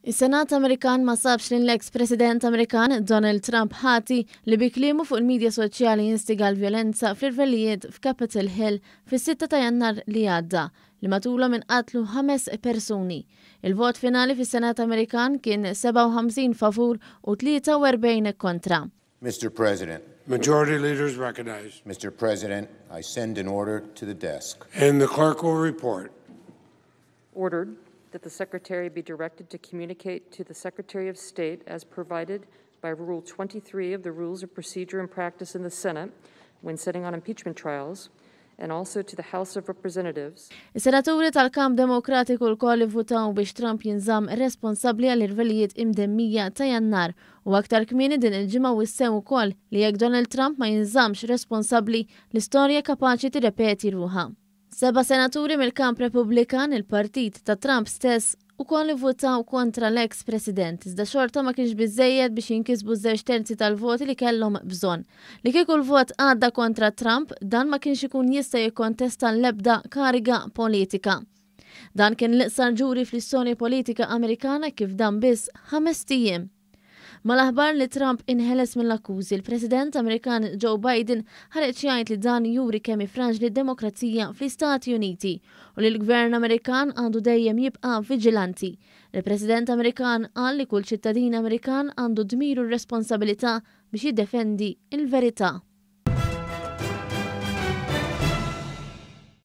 Is-Senat Amerikan ma sabx lill-eks President Amerikan Donald Trump ħati li bi kliemu fuq il-midja soċjali instiga l-vjolenza fl-irvellijiet f'Capitol Hill fis-6 ta' Jannar li għadda, li matulhom inqatlu ħames persuni. Il-vot finali fis-Senat Amerikan kien 57 favur u 43 kontra. Mr. President. Majority Leader is recognized. Mr. President, I send an order to the desk. And the clerk will report. Ordered that the Secretary be directed to communicate to the Secretary of State as provided by Rule 23 of the Rules of Procedure and Practice in the Senate when sitting on impeachment trials, and also to the House of Representatives. Is-senaturi tal-kamp Demokratiku lkoll ivvutaw biex Trump jinżamm responsabbli għall-irvellijiet imdemmija ta' Jannar u aktar kmieni din il-ġimgħa wissew ukoll li jekk Donald Trump ma jinżammx responsabbli, l-istorja kapaċi tirrepeti ruħha. Seba' senaturi mill-kamp Repubblikan, il-partit ta' Trump stess, ukoll ivvutaw kontra l-eks President, iżda xorta ma kienx biżżejjed biex jinkisbu żewġ terzi tal-voti li kellhom bżonn. Li kieku l-vot għadda kontra Trump, dan ma kienx ikun jista' jikkontesta l-ebda kariga politika. Dan kien l-iqsar ġuri fl-istorja politika Amerikana kif dan biss ħamest ijiem. Mal-aħbar li Trump inħeles mill-akkużi, il-President Amerikan Joe Biden ħareġ jgħid li dan juri kemm hi fraġli d-demokrazija fl-Istati Uniti u li l-Gvern Amerikan għandu dejjem jibqa' viġilanti. Il-President Amerikan qal li kull ċittadin Amerikan għandu dmir u r-responsabilità biex jiddefendi l-verità.